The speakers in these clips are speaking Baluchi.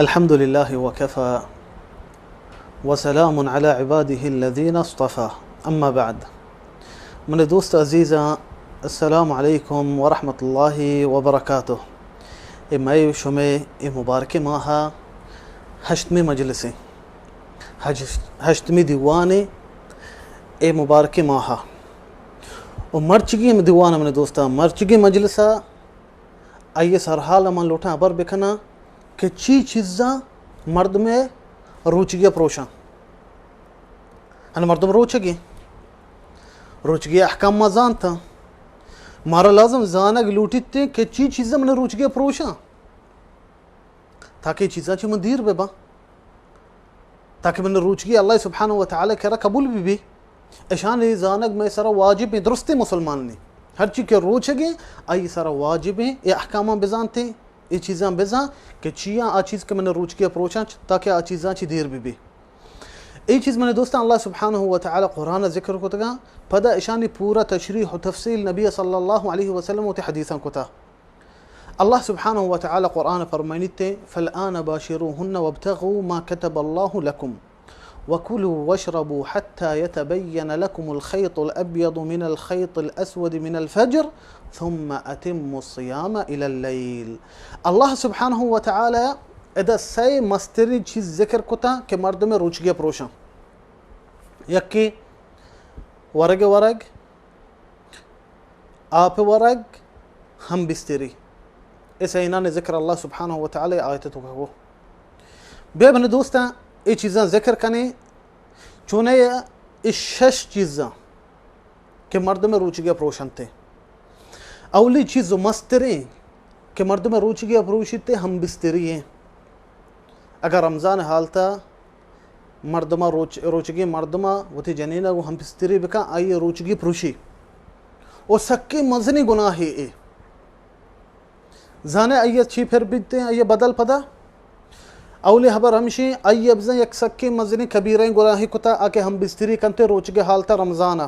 الحمد لله وكفى وسلام على عباده الذين اصطفى، أما بعد. من دوست عزیزاں، السلام علیکم ورحمۃ اللہ وبرکاتہ. اے مئے شمے اے مبارکیں ماہ ءِ ہشتمی مجلس ایں، ہج-، ہشتمی دیوان ایں اے مبارکیں ماہ ءَ. و مرچگی دیوان ءَ من دوستاں، مرچگی مجلس ءَ آئی ءِ سرحال ءَ من لوٹاں ہبر بکناں کہ چی چیزاں مردم ءِ روچگی ءَ پروشاں. ہن مردم روچگی، روچگی احکام ما زانتاں. مارا لازم زانگ لوٹیت کہ چی چیزاں من روچگی ءَ پروشاں، تاکہ اے چیزاں چہ من دیر بہ باں، تاکہ من روچگی اللہ سبحانہ و تعالی کرا قبول بہ بی. اشانی زانگ مئے سرا واجب ایں، درستیں مسلمان نی. ہرچی کہ روچگیں، آئی سرا واجب ایں اے احکاماں بزانتیں، اے چیزاں بزان کہ چیاں آ چیز کہ من روچگی ءَ پروشاں، تاکہ آ چیزاں چہ دیر بہ بی. اے چیز من دوستاں اللہ سبحانہ و تعالی قرآن ءَ ذکر کتگاں، پدا اشانی پورا تشریح و تفصیل نبی صلی اللہ علیہ وسلم وتی حدیثاں کتا. اللہ سبحانہ و تعالی قرآن ءَ فرمائنیت: فالآن باشروهن وابتغوا ما كتب الله لكم وكلوا واشربوا حتى يتبين لكم الخيط الأبيض من الخيط الأسود من الفجر ثم أتموا الصيام إلى الليل. اللہ سبحانہ و تعالی ادا سئے مستریں چیز ذکر کتا کہ مردم روچگی ءَ پروشاں. یکے ورگ ورگ، آپ ورگ، ہم بستری. اے سئینانی ذکر اللہ سبحانہ و تعالی آیت ءِ توکا کو. بیا بنے دوستاں، اے چیزاں ذکر کنیں، چونئے اے شش چیزاں کہ مردم روچگی ءَ پروشنت. اولی چیز و مستریں کہ مردم روچگی ءَ پروشیت ہم بستری ایں. اگر رمضان حالتا مردما روچ-، روچگیں مردما وتی جنینا گوں ہم بستری بکن، آئی روچگی پروشی. و سکیں مزنیں گناہے اے. زانے آئی چی پر بیتیں، آئی بدل پدا؟ اولی ہبر ہمشیں، آئی بزن یک سکیں مزنیں کبیریں گناہے کتا، آ کہ ہم بستری کنتے روچگے حالتا رمضانا.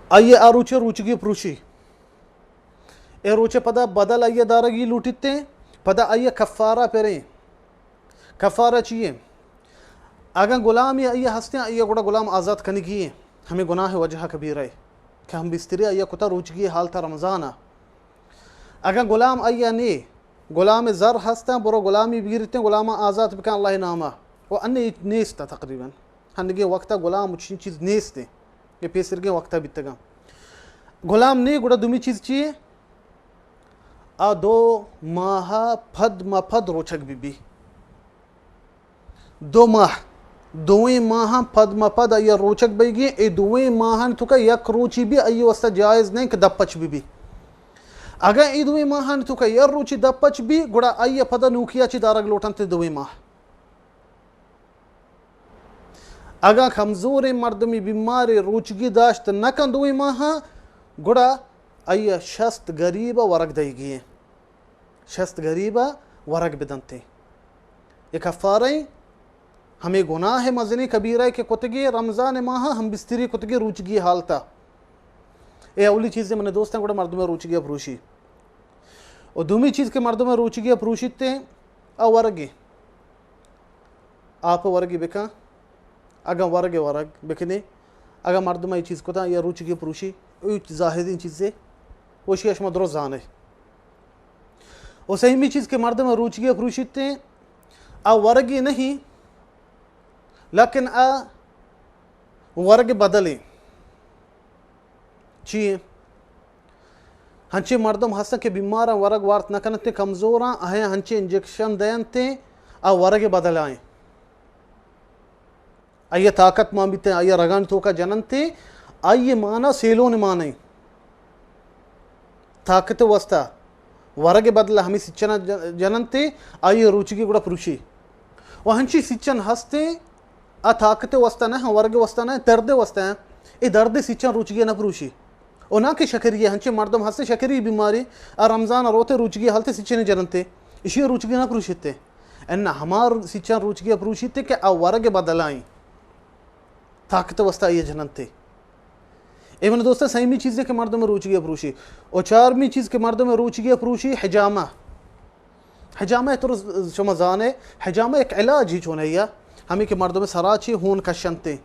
آئی آ روچے روچگی پروشی. اے روچے پدا بدل آئی دارگی لوٹیتیں، پدا آئی کفارہ پریں. کفارہ چی ایں؟ اگاں غلامی آئی ہستیں، آئی گڑا غلام آزاد کنگی ایں. ہمیں گناہ وجہ کبیرہ اے کہ ہم بستری آئی کتا روچگی حالتا رمضانا. اگاں غلام آئی نے، غلام زر ہستاں، برو غلامی بگیرتیں، غلام آزاد بکن اللہ ناما. و ان نیست تقریباً. ہنگیں وقتا غلام چین چیز نیست ایں. یہ پیسرگیں وقتا بیتگاں. غلام نے، گڑا دومی چیز چی اے؟ آ دو ماہ پد ما پد روچگ بی بی. دو ماہ، دوئیں ماہاں پد ما پد آئی روچگ بیگی، اے دوئیں ماہاں توکا یک روچی بھی آئی واسطہ جائز نہیں کہ دپچ بی بی. اگاں اے دوئیں ماہاں توکا یک روچی دپچ بی، گڑا آئی پدا نوکیا چی دارگ لوٹنت دوئیں ماہ. اگاں کمزوریں مردمی بیمارے روچگی داشت نہ کن دوئیں ماہاں، گڑا آئی شست غریب ورگ دئیگی ایں. شست غریب ورگ بدنت. اے کفارہ ایں ہمیں گناہ مزنیں کبیرہ کہ کتگی رمضان ماہ ہم بستری کتگی روچگی حالتا. اے اولی چیز من دوستاں گڑا مردم روچگی پروشی. و دومی چیز کہ مردم روچگی پروشیت آ ورگی، آپ ورگی بکن، اگاں ورگ ورگ بکنی، اگاں مردم ای چیز کتا یا روچگی پروشی، او ظاہرین چیزے، وشی شما درست زانے. و سیمی چیز کہ مردم روچگی پروشیت آ ورگی نہیں، لیکن آ ورگ بدلیں. چی؟ ہنچیں مردم ہستن کہ بیماراں ورگ وارت نہ کننت، کمزوراں، آیاں ہنچیں انجکشن دینت، آ ورگ بدلائیں. آئی طاقت مان بیتیں، آئی رگانی توکا جننت، آئی مانا سیلون مانیں. طاقت واسطہ ورگ بدل ہمیں سچنا ج-، جننت، آئی روچگی گڑا پروشی. و ہنچی سچن ہستیں، آ طاقت واسطہ نہ، ورگ واسطہ نہ، درد واسطہ ہیں. اے درد سچن روچگی نہ پروشی. و نہ کہ شکری ہے، ہنچے مردم ہستے شکری بیماری، آ رمضان روتے روچگی حالت سچن جننتے، اشی روچگی نہ پروشیتے. ان ہما سچن روچگی پروشیتے کہ آ ورگ بدلائیں. طاقت واسطہ آئی جننتے. اے من دوستاں سیمی چیزے کہ مردم روچگی پروشی. و چارمی چیز کہ مردم روچگی پروشی حجامہ. حجامہ تو شما زانے، حجامہ یک علاج ہی چون ہے، ہمیں کہ مردم سرا چی ہون کشنتے،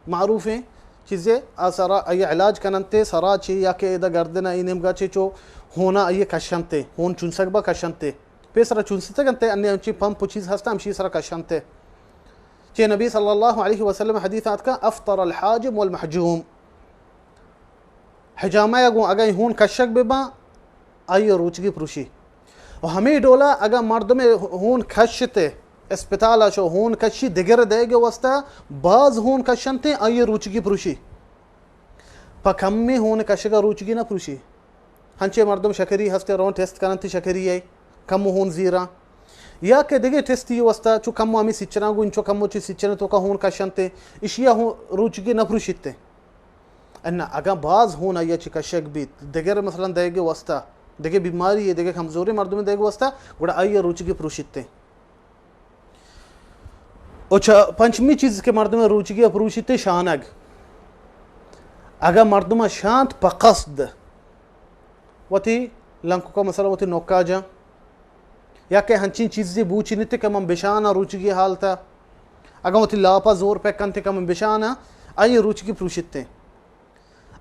معروفیں چیزے، آ سرا آئی علاج کننتے، سرا چی یا کہ ادا گردن ای نیمگا چی چو ہونا آئی کشنتے، ہون چنسگ با کشنتے، پیسرا چنستگنتے، انی ہمچی پمپ و چیز ہستا ہمشی سرا کشنتے۔ چہ نبی صلی اللہ علیہ وسلم حدیث آتکا، افطر الحاجم والمحجوم۔ حجامہ ء گوں اگاں ہون کشگ بہ باں، آئی ء روچگی پروشی۔ و ہمے ڈولا اگاں مردم ہون کشتے، اسپتال ء شو ہون کشی دگر دئیگ ء واسطہ باز ہون کشنتے، آئی ء روچگی پروشی۔ پہ کمیں ہون کشگ ء روچگی نہ پروشی۔ ہنچے مردم شکری ہستے رون ٹیسٹ کننتی شکری ء کم ہون زیراں۔ یا کہ دگہ ٹیسٹی واسطہ چو کم ہمیں سچراں گوں، انچو کم چی سچریں تو کا ہون کشنتے، اشیا ہون روچگی نہ پروشیتے۔ اناں اگاں باز ہون آئی ء چہ کشگ بیت، دگر مثلاً دئیگ ء واسطہ، دگہ بیماری ء، دگہ کمزوریں مردمے دئیگ ء واسطہ، گڑا آئی ء روچگی پروشیت انت۔ و چہ پنچمی چیز کہ مردم ء روچگی ء پروشیت انت، شانگ۔ اگاں مردم ء شانت پہ قصد وتی لنککا مثلاً وتی نوکاجاں یا کہ ہنچین چیزے بوچینیت کہ من بشاناں روچگی حالتا، اگاں وتی لاپا زور پہ کنت کہ من بشاناں، آئی روچگی پروشیت انت۔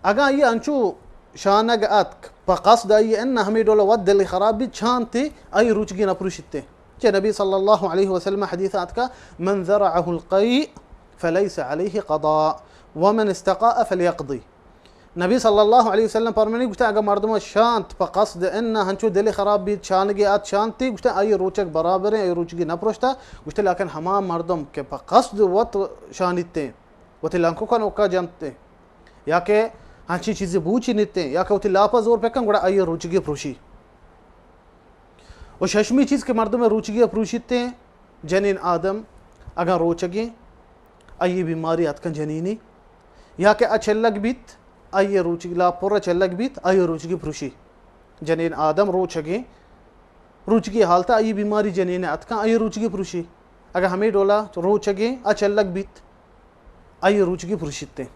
اگاں آئی انچو شانگ اتک، پہ قصد آئی انہ ہمے ڈول وت دل خراب بیت، چانتے آئی روچگی نہ پروشیت انت۔ چہ نبی صلی اللہ علیہ وسلم حدیث آتکا، من ذرعه القيء فليس عليه قضاء ومن استقاء فليقض۔ نبی صلی اللہ علیہ وسلم پرمانی گوشتہ، اگر مردم شانت پہ قصد انہ ہنچو دل خراب بیت، شانگی آت شانتی، گوشتہ آئی روچگ برابر ہیں، آئی روچگی نہ پروشتا۔ گوشتہ لیکن ہما مردم کہ پہ قصد وت شانیت ہیں، وتی لنککا نوکا جنت ہیں، یا کہ ہنچین چیزی بوچینیت ہیں، یا کہ وتی لاپا زور پکن، گڑا آئی روچگی پروشی۔ و ششمی چیز کہ مردم روچگی پروشیت ہیں، جنین آدم اگاں روچگیں، آئی بیماری اتکن جنینی، یا کہ آ چلگ بیت، آئی روچگی، لاپ پر چلگ بیت، آئی روچگی پروشی۔ جنین آدم روچگیں، روچگی حالت آئی بیماری جنین اتکن، آئی روچگی پروشی۔ اگاں ہمے ڈولا روچگیں، آ چلگ بیت، آئی روچگی پروشیت ہیں۔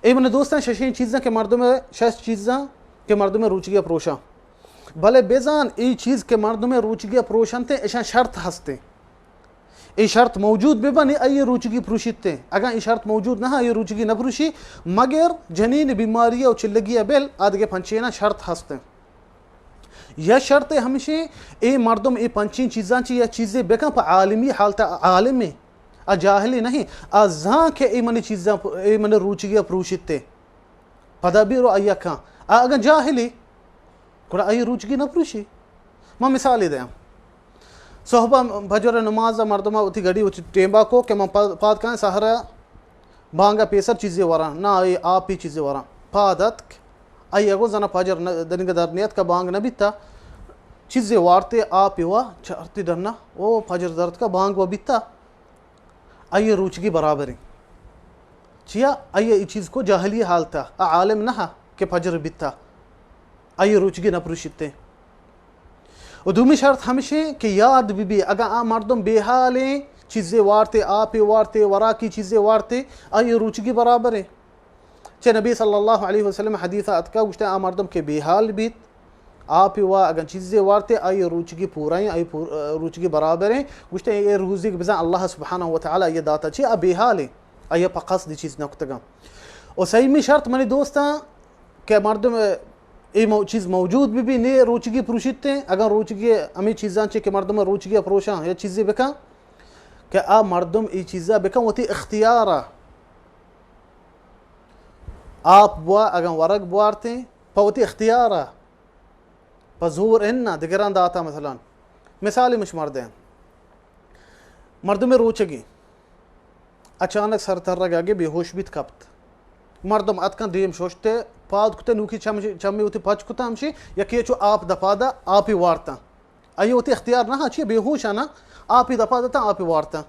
اے من دوستاں ششیں چیزاں کہ مردم، شش چیزاں کہ مردم روچگی پروشاں۔ بلے بزان اے چیز کہ مردم روچگی پروشنت ہیں، اشاں شرط ہست ہیں۔ اے شرط موجود بہ بنی، آئی روچگی پروشیت ہیں۔ اگاں اے شرط موجود نہ، آئی روچگی نہ پروشی، مگر جنین بیماری و چلگی بل آدگہ پنچینا شرط ہست ہیں۔ یا شرط ہمشی، اے مردم اے پنچین چیزاں چی یا چیزے بکن پہ عالمی حالت، عالمی، آ جاہلی نہیں، آ زان کہ اے منی چیزاں، اے منی روچگی پروشیت ہیں۔ پدا بیرو آئی کن۔ آ اگاں جاہلی، گڑا آئی روچگی نہ پروشی۔ ما مثالے دیاں۔ صحبا فجر نماز مردم وتی گڑی وتی ٹیمبا کو کہ من پا-، پاد کن سحر بانگا پیسر چیزے وراں، نہ آئی آپی چیزے وراں۔ پاد اتک، آئی اگو زنا فجر نہ، دنگا در نیت کا بانگ نہ بیتا، چیزے وارتے آپی وا چارتی ڈنا، او فجر درد کا بانگ و بیتا۔ آئی روچگی برابر ہیں۔ چیا؟ آئی اے چیز کو جاہلی حالتا، آ عالم نہ کہ فجر بیتا، آئی روچگی نہ پروشیت ہیں۔ و دومی شرط ہمشی کہ یاد بی بی، اگاں آ مردم بے حال ہیں، چیزے وارتے، آپے وارتے، وراکی چیزے وارتے، آئی روچگی برابر ہیں۔ چہ نبی صلی اللہ علیہ وسلم حدیث اتکا گوشتے، آ مردم کہ بے حال بیت، آپی وا اگن چیزے وارتے، آئی روچگی پورا ہیں، آئی پور-، روچگی برابر ہیں۔ گوشتے، اے روزی کہ بزن اللہ سبحانہ و تعالی یہ داتا چی، آ بے حال ہیں، آئی پہ قصد چیز نکتگا۔ و سیمی شرط منی دوستاں کہ مردم اے مو-، چیز موجود بی بی، نے روچگی پروشیت ہیں، اگن روچگی ہمیں چیزاں چی کہ مردم روچگی پروشاں یا چیزے بکن، کہ آ مردم ای چیزا بکن وتی اختیارا۔ آپ بوا، اگن ورگ بوارتیں، پہ وتی اختیارا، پہ زور اناں، دگراں داتا مثلاً۔ مثالے مش مردیں۔ مردمے روچگیں۔ اچانک سر ترگ اگے بے ہوش بیت کپت۔ مردم اتکن دیم شوشتے، پاد کتے نوکی چم-، چمی وتی پچ کتا ہمشی، یکی چو آپ دپا دا، آپی وارتاں۔ آئی وتی اختیار نہ، چی بے ہوش آنا، آپی دپا دتا، آپی وارتاں۔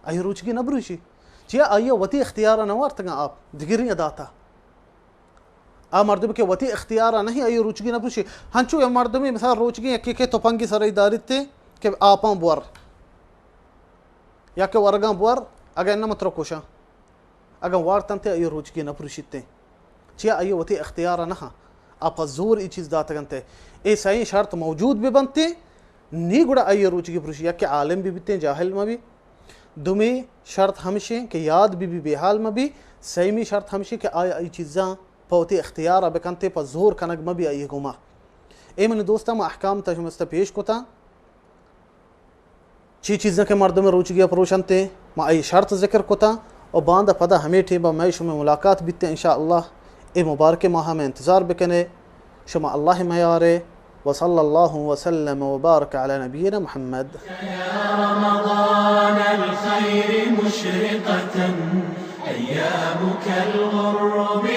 آئی روچگی نہ بروشی۔ چیا آئی وتی اختیار نہ وارتگاں آپ، دگری داتا۔ آ مردم کہ وتی اختیار نہیں، آئی روچگی نہ پروشی۔ ہنچو یا مردمی مثال روچگی یکی کہ تپنگی سر داریتے کہ آپاں بور، یا کہ ورگاں بور، اگہ نہ متر کشاں۔ اگاں وارتنتے، آئی روچگی نہ پروشیتے۔ چیا آئی وتی اختیار نہ ہاں۔ آ پہ زور ای چیز داتگنتے۔ اے سئیں شرط موجود بہ بنتے، نی گڑا آئی روچگی پروشی، یک کہ عالم بہ بیتیں، جاہل مہ بی۔ دومی شرط ہمشیں کہ یاد بہ بی، بے حال مہ بی۔ سیمی شرط ہمشیں کہ آیا ای چیزاں پہ وتی اختیار بکنتے، پہ زور کنگ مہ بی آئی گوما۔ اے منی دوستاں، ما احکام تا شمستا پیش کتا۔ چی چیزاں کہ مردم روچگی پروشنتے، ما ای شرط ذکر کتا۔ و باندا پدا ہمے ٹیما مئے شمئے ملاقات بیتے انشاءاللہ۔ اے مبارک ماہ میں انتظار بکنے۔ شما اللہ میارے۔ وصلی اللہ وسلم وبارک علی نبینا محمد۔ يا رمضان الخير مشرقة، أيامك الغر